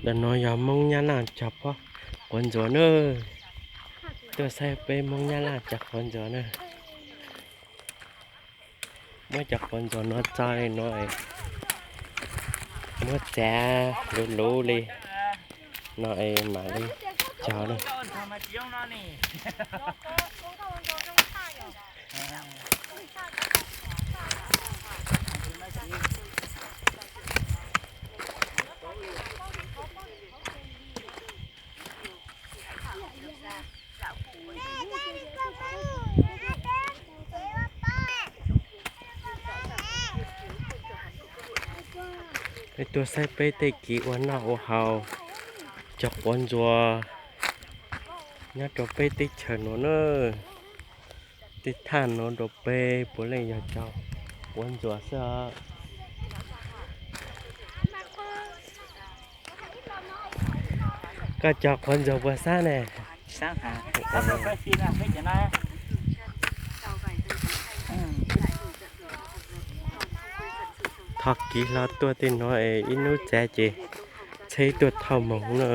Tam no yog Hmoob Nyab Laj cog pob quav ntsuas na. Tuaj saib peb Hmoob Nyab Laj cog quav ntsuas na. Muab cov quav ntsuas no tso li no, muab txiav luv luv li no es mam li cog na. Peb tuaj saib peb tej kev ua noj ua haus, cog quav ntsuas nyob rau peb teb chaws no na. Tej thaj no rau peb puav leej yog cog quav ntsuas xwb os. Koj cog quav ntsuas puas sab ne? Thov kev hlo tuaj tej no es ib hnub txav ces tsheb tuaj thauj moog na.